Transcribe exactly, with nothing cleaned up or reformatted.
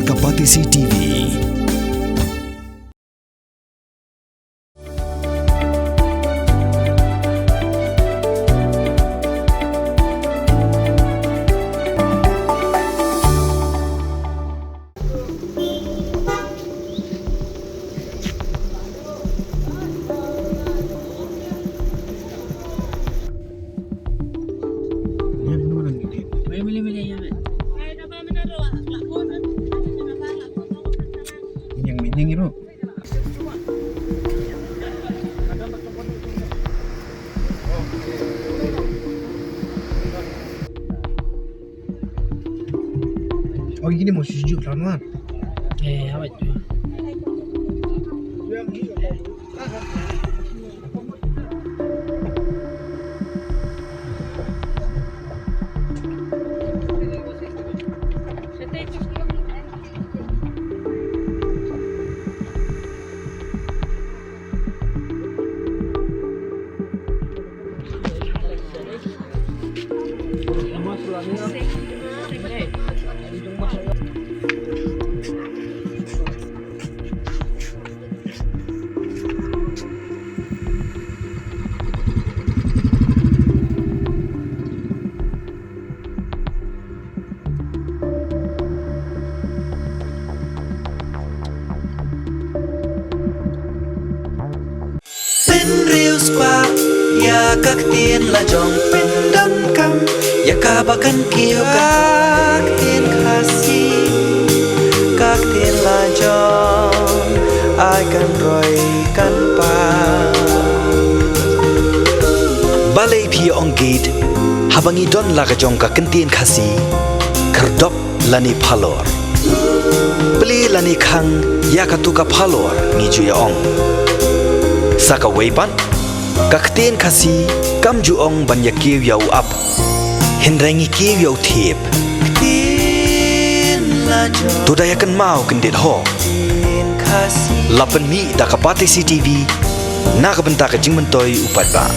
Ka Batesi T V. Yang mining itu. Oh, ini mau sejuk, Ranwan. Eh, apa itu? Pynriewspah ïa ka ktien la jong, pyndonkam ïa kaba kan kiew ka ktien Khasi, ka ktien la jong, ai kan roi kan pan. Balei phi ong gate haba ngi don la ka jong ka ktien Khasi? Khyrdop lane phalor. Plie lane khang ïa katu ka phalor, ngi ju ïa ong. Sa kawei pat, ka ktien Khasi kam ju ong ban ïa kiew ïa u ap, hynrei ngi kiew ïa u thiep. To da ïa kynmaw kyndit ho. La pynmih da ka Batesi T V na ka bynta ka jingmyntoi u paidbah.